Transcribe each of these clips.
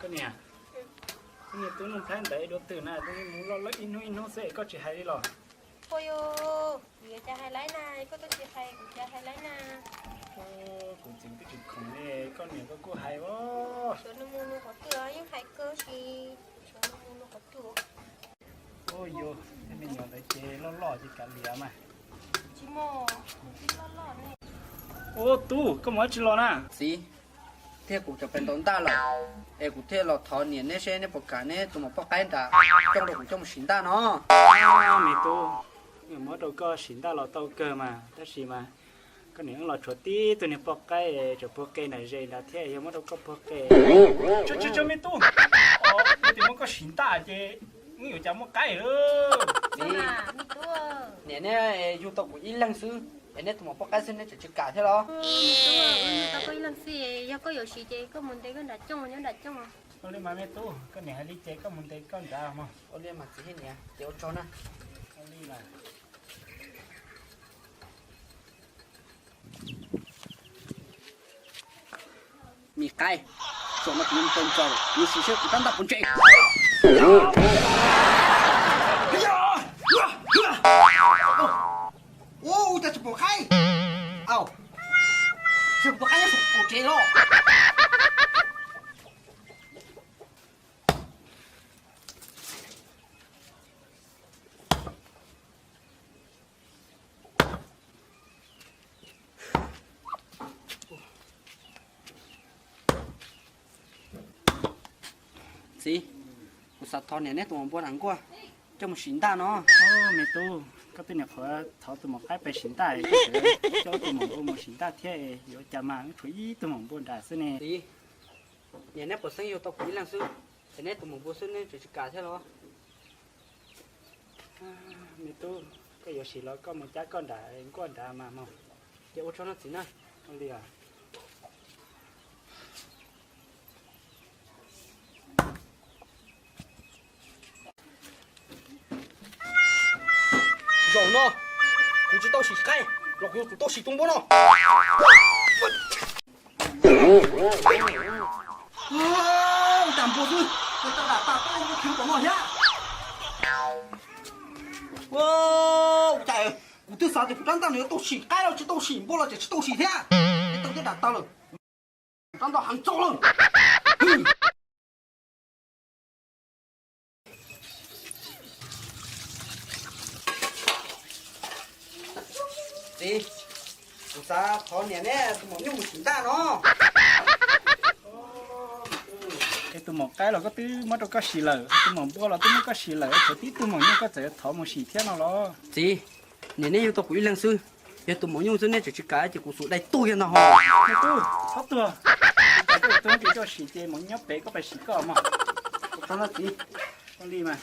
Koj niam, koj niam, tub Nuj Nplhaib ntawd dua twg na, twb mus loj loj ib hnub ib hnub xwb es koj tsis hais li los? Ua yus, kuv yuav cas hais laib na, koj twb tsis hais kuv cas hais laib na. Kuv txiv twb tsis khoom li, koj niam koj kuj hais os. Xyov nws mus nws qhov twg, yeej hais kawg si, xyov nws mus nws qhov twg. Ua yus, tej me nyuam ntawd ces loj loj ces kav liam mas. Tsis mus, kuv twb loj loj ne. Ua tub, koj mus dab tsi los na? Txiv, thiaj kuv cov pes ntaus ntaj lawm, es kuv thiaj los thov niam neb seb neb puas kam neb tus maum poj qaib nrad coj rau kuv coj mus sim ntaj no. Me tub, muab rau koj sim ntaj los tau kawg mas, tab sis mas koj niam wb los tshuav tib tug niag poj qaib tseem puag qe nram ze nrad thiab, yog muab rau koj puag qe. Tso tso tso me tub, yog tias muab koj sim ntaj ces wb yuav cas muaj qaib lawm. Niam neb yug tau kuv ib leeg xwb, es neb tus maum poj qaib xwb neb tseem tsis kam thiab los? Yug tau koj ib leeg xwb, yog koj yuav sim ces koj mus ntes koj nram cooj, nyob nram cooj. Ua li mas me tub, koj niam hais li ces koj mus ntes koj nrad mog. Ua li mas txiv niam, ces ua tsaug na. Ua li mas. Me qaib, zaum no kuv yuav mus tau ntxaws, yuav sim seb kuv rab ntaj puas ntse. Ua cas tsis pom qaib? Tsis pom qaib nyob saum tsev los? Txiv, kuv xav thov niam neb tus maum npua nram nkuaj coj mus sim ntaj no. Me tub, koj twb niam qhuav thov tus maum qaib pais sim ntaj, koj tseem coj tus maum npua mus sim ntaj thiab, yuav cas mas wb tshuav ib tug maum npua nrad xwb ne. Txiv, niam neb puas xeeb yug tau kuv ib leeg xwb, es neb tus maum npua xwb neb tseem tsis kam thiab los? Me tub, koj yuav sim los koj mus cab koj nram nkuaj nrad mas mog. Ces ua tsaug no txiv na. Ua li os. Zaum no kuv tsis tau sim qaib los kuv yuav tsum tau sim tus npua no. Ua cas npua xwb, tau dam tas tau khiv tom no thiab. Ua cas kuv twb xav tias kuv rab ntaj no yuav tau sim qaib los tsis tau sim npua los tseem tsis tau sim thiab. Tau twb dam tas lawm. Rab ntaj heev txog lawm. Txiv, kuv xav thov niam neb tus maum nyuj mus sim ntaj no. Es tus maum qaib los koj twb muab rau koj sim lawm, tus maum npua los twb muab koj sim lawm, tshuav tib tug maum nyuj koj txawm yuav thov mus sim thiab no los? Txiv, niam neb yug tau kuv ib leeg xwb, yog tus maum nyuj xwb neb tseem tsis kam ces kuv xub dai tuag kiag ntag ho. Tub, txhob tuag, kuv pais koj tus tub ces koj sim ces maum nyuj nyob pem koj pais sim koj mog. Ua tsaug no txiv. Ua li mas.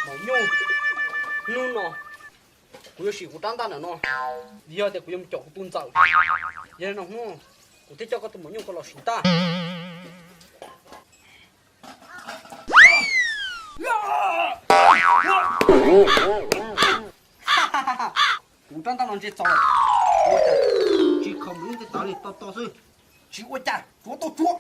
Maum nyuj, hnub no kuv yuav sim kuv rab ntaj ntawm no, yog tias kuv yuav mus caum kuv tus ntxawm. Yog li no hnub kuv thiaj coj koj tus maum nyuj koj los sim ntaj. Kuv rab ntaj no ntse txaus lawm, tsis khaws mus ib nte tav li to to xwb, tsis ua cas, tsuav tau tsuav.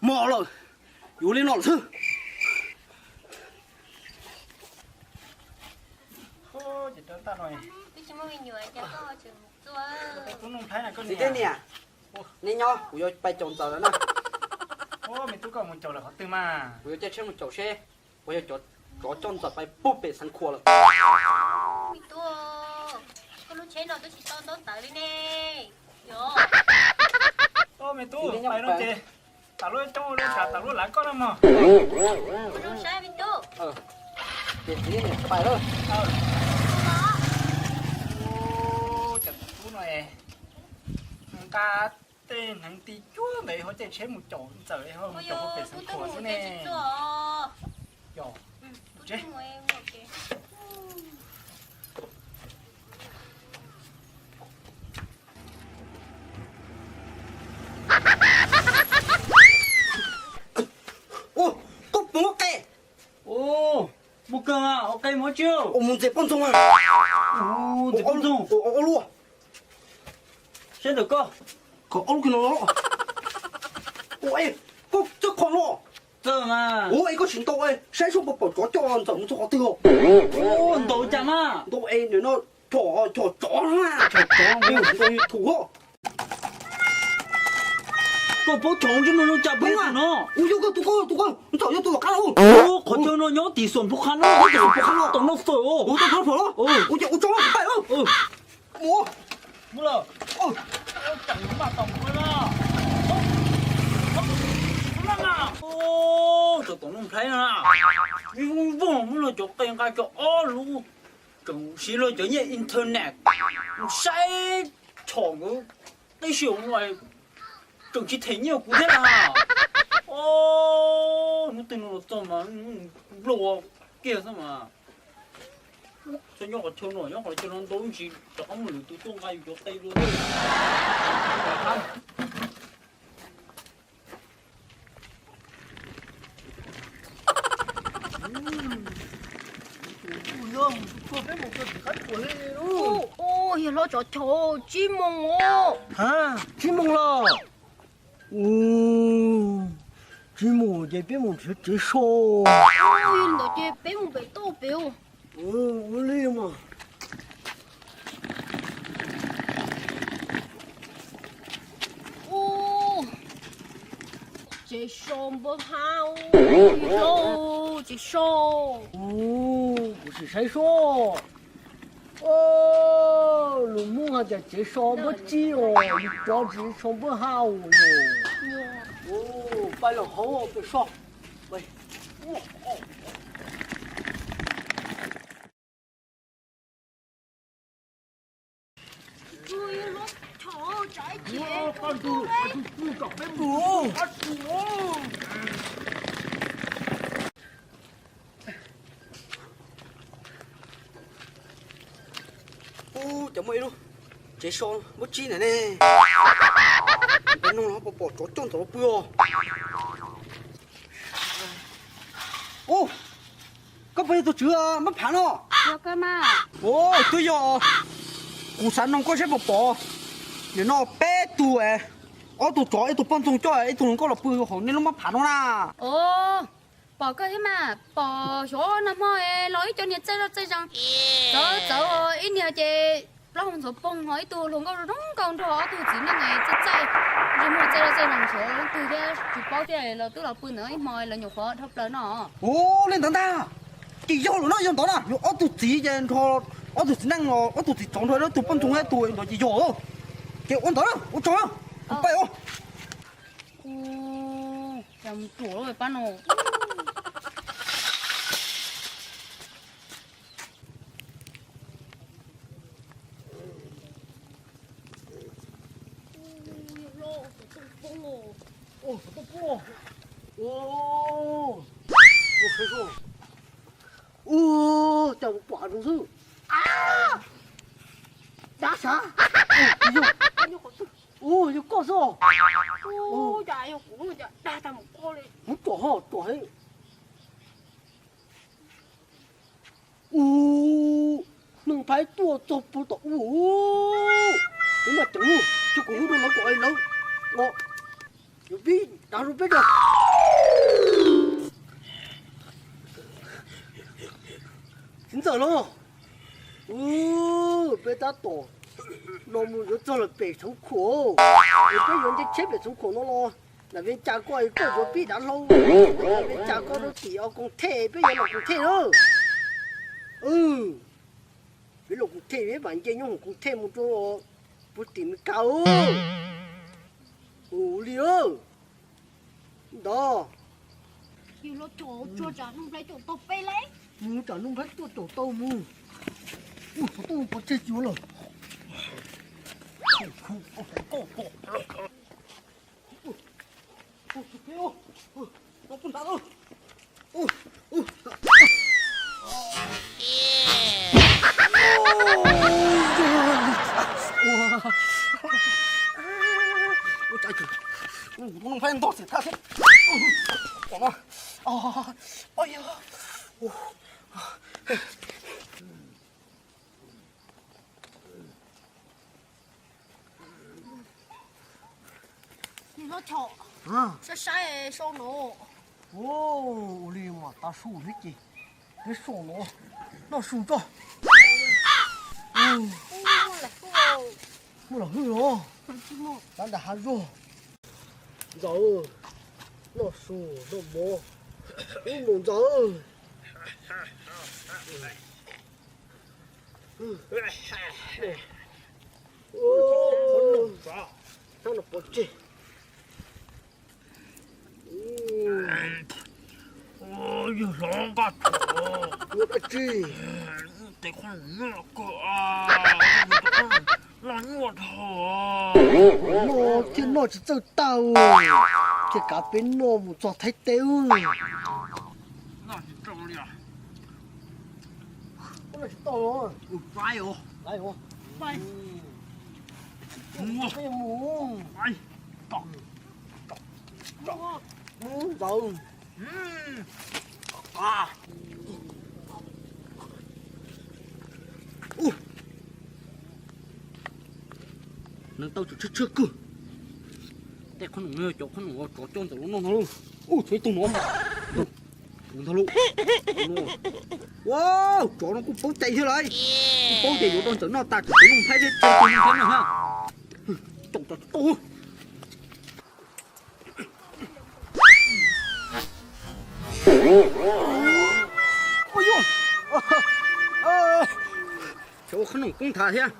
Mos lawm, yuav li no lawm xwb. Twb tsis muaj me nyuam ces koj tseem txua. Txiv thiab niam, neb nyob kuv yuav pais caum ntxawm lawm na. Me tub, koj mus caum lawm qhov twg mas? Kuv yuav caij tsheb mus caum seb puas yog cov tsov coj ntxawm pais puag pem Xeev Khuam lawm. Me tub, koj lub tsheb no twb tsis tau ntaub ntawv li ne. Yog. Me tub, pais no ces tas lub coob lub tsam tas lub lav koj na mog. Zoo saib me tub. Ces txiv niam pais lawm. Cas tus tub no qa tej hneev ti cuag ntawd ho caij tsheb mus caum ntxawm ho mus caum pem Xeev Khuam xwb ne. Yog. Ua, koj puas muaj qe? Ua, mus kawg mas, ua qe mus tsi? Ua, mus ntses poj ntxoog a. Ntses poj ntxoog. Ua, ua luaj. Saib ntawm koj. Kom ob lub kiag no los. Ua, es koj txawj qhov no? Txawj mas. Ua, es koj tsis ntaus, saib seb puas pom tsov coj ntxawm mus txog qhov twg os. Ua, ntaus cas mas? Ntaus es nim no chom, chom tsov na. Chom tsov, ntaus YouTube os. Koj paub chom ntsej muag zoo cas peb no? Ua, yog koj tus koj, tus koj, ntxawm yog tus tom qab los. Qhov chaw no nyob tim Xuam Phuv Qha no, tim Xuam Phuv Qha no, tom no fawm os. Ua, tom no fawm los. Ua, ua tso pais. Mus. Mus lawm. Tseem maj tom mus na. Tseem tom Looj Nplhaib na. Vij voog vog mus los cov qe nqa cov ob lub. Tseem siv los cov nyiaj internet mus saib tshom nkawd qib si mus, tseem tsis them nyiaj kuv thiab na. Hnub twg no los txog mas npluaj kiag xwb mas. Txhob nyob qhov chaw no, nyob qhov chaw no ntau ntsis rov qab muaj lwm tus tuaj nqa yus cov qe dua. Ua, yog hlob Tsov Chauv, tsib moos os. Ha, tsib moos los? Ua, tsib moos ces peb mus nrhiav tsev so. Ua, yog li ntawd ces peb mus pem toj pem. Ua li mas. Ua, tsev so npawg hab, tsev so. Ua, kuv sim saib so. Lus Hmoob hais tias tsev so npawg tsib os, lus Tsov tsev so npawg hab os. Ua, pab los hauv pem so. Ub, cas muaj ib lub tsev so npawg tsib ntawm ne. Peb nug los puas pom tsov coj ntxov los pw os. Ub, koj puas yog tus tswv Mab Phav no? Ub, twb yog. Kuv xav nug koj saib puas pom. Nim no peb tug, ob tug tsov ib tug poj ntxoog coj ib tug hluas nkauj los pw hauv nej lub Mab Phav no na. Pom koj thiab mas, pom xyov nag hmo los ib co niag txaij zoj txaij zog, txawv txawv ib niag ces plaub hau ntxhuav poog, ho ib tug hluas nkauj zoo nkauj nrog ob tug txiv neej txaij txaij, ntsej muag txaij zoj txaij zog xyov leej twg thiab tsis paub thiab los twb los pw ntawd ib hmo lawv nyuam qhuav dhau plaws no. Ub, li ntawd ntag. Ces yog lawm no, yog ntawd na, yog ob tug txiv ces nrog ob tug txiv neej, ob tug txiv tsov nrog ob tug poj ntxoog ib tug ntawd ces yog. Ces ua ntawd na, ua tsaug na, kuv pais os. Cas mus ruam lawm pab no. Ua, cas mus pom zoo xwb. Dab sav. Ua, yog koj xwb. Ua, dag tag mus koj li. Kuv ruam ho ruam heev. Ub, Nuj Nplhaib tuaj txog puag tom ub. Kuv mas ceev lawm, tso kuv hu rau lawv kom lawv, yuav pib dav rau peb ko. Txiv ntxawm los, ub, peb tab tom no mus yuav txog lawm pem Xeev Khuam, es peb yuav nce tsheb pem Xeev Khuam no los, lam Vias Cas koj es koj yuav pib dav hlau, lam Vias Cas koj rau tim os Koos Thej, peb yuav los Koos Thej na. Peb los Koos Thej, peb mam nce nyob hauv Koos Thej mus rau puag tim Mes Kas. Ua li ntawd. Mus tsam Nuj Nplhaib tuaj caum tau mus. Ub, txhob tuaj pov tseg cuav lawm. Ua cas kuv tus noog pheej ntog xim thaj thiab. Ua no, ua yog. Saib saib sau no. Ua li mas tas su thiab ces peb sau no, noj su tso. Muaj los hwj los, tab nram hav zog. Ntxawm, noj su noj mov, wb mus Ntxawm. Hnab no pov tseg. Yog hlob nqaj tsov, ua dab tsi? Tes qhob noom nyuaj kawg, loj nyuaj dhau. Noj thiaj noj tsis txawj tag, thiaj kav peb noj mus txog Thaib teb. Ntxawm. Neeg tau tsam tshiab tshiab kawg. Tej qhob noom no yog cov qhob noom uas tsov coj Ntxawm los noj ntag lauj. Ub, tshuav ib tug no. Ntag lauj. Ua, tsov no kuj paub cai thiab lauj. Kuj paub tias yuav rau Ntxawm noj tas tsum tus noog phaib thiab tsum tus noog phaib no thiab. Caum tas tau. Ua qhob noom koob thav thiab.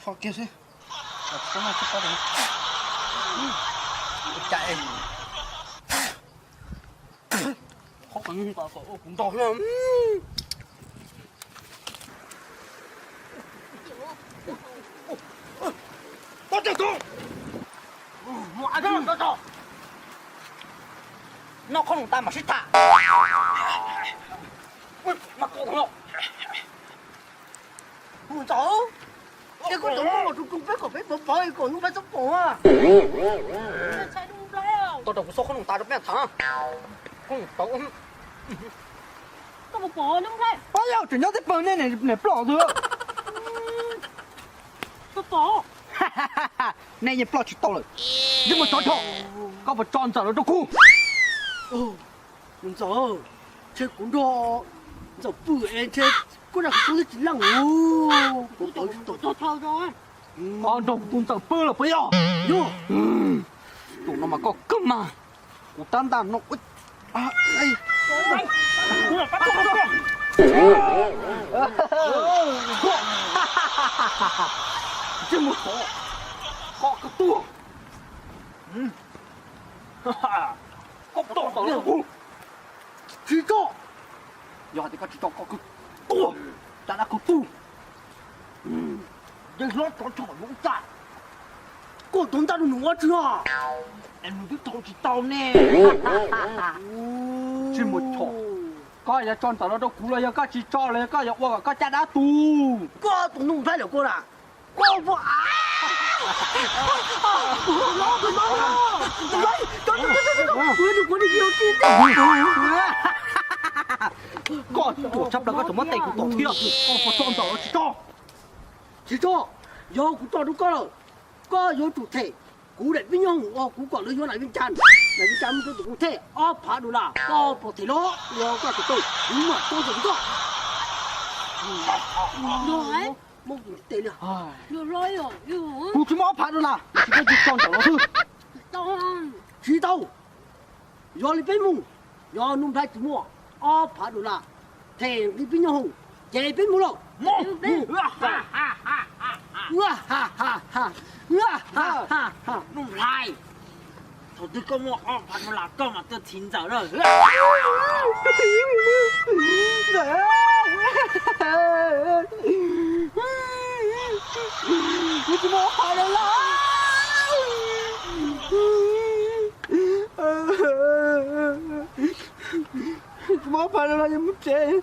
Tso kiag seb. Ua cas es qhob noom tas kom ua kuv ntog thiab. Noj qhob noom tas mam sib tham. Mas koj los. Mus Ntxawm, ces koj tseem muab los rau peb kom peb pov pov kom nws pab txob pom. Tau rau kuv xauj qhob noom tas rau peb tham. Qhob noom tau. Koj puas pom noob nplhaib? Pab yog tseem nyob tej pawg nej niam ploj twg. Koj pom. Nej yeej ploj tsis tau lawm. Yeej mus tso rho. Koj puas tso Ntxawm los rau kuv? Ntxawm, ntshe kuv nrog Ntxawm pw es ntshe koj zaj khawv koob twb tsis leej. Koj nrog kuv tus Ntxawm pw los puas yog? Yog. Tus no mas koj kawg mas. Kuv tab ntaj no. Ntsej muag tod, koj kawg tuag. Koj tso Ntxawm los rau kuv. Tsis tso. Yog hais tias koj tsis tso koj kawg tuag, cas dab kawg tuag. Yeej hlob tsov rog yuav ua cas. Koj tuav ntaj rau nws ua tsi os? Es nws twb thau tsis tau ne. Tsis mus chom. Koj yuav tso Ntxawm los rau kuv los yog koj tsis tso los yog koj yuav ua kom koj caj dab tuag? Koj tus noog nplhaib lawm koj na. Koj puas Koj tuam tshaj plaws koj tseem muab tes kuv tom thiab. Koj puas tso Ntxawm los tsis tso? Tsis tso. Yog kuv tso rau koj lawm, koj yuav tsum them kuv daim pib nyoob hoom uas kuv kom lawv yuav Nam Vias Cas, Nam Vias Cas muab rau tus kuv them ob phav dollar, koj puas them los? Yog koj tsis tau, kuv mam tso Ntxawm rau koj. Muab kuv tes li. Kuv tsis muaj ob phav dollar, tsis tau tsis tso Ntxawm los xwb. Tsis tau. Yog li peb mus, yog Nuj Nplhaib tsis muaj ob phav dollar them nqi pib nyoob hoom, ces peb mus lauj. Nuj Nplhaib, thaum twg koj muaj ob phav dollar koj mam tuaj thim Ntxawm lawm. Ob phav no los yuav mus tsev.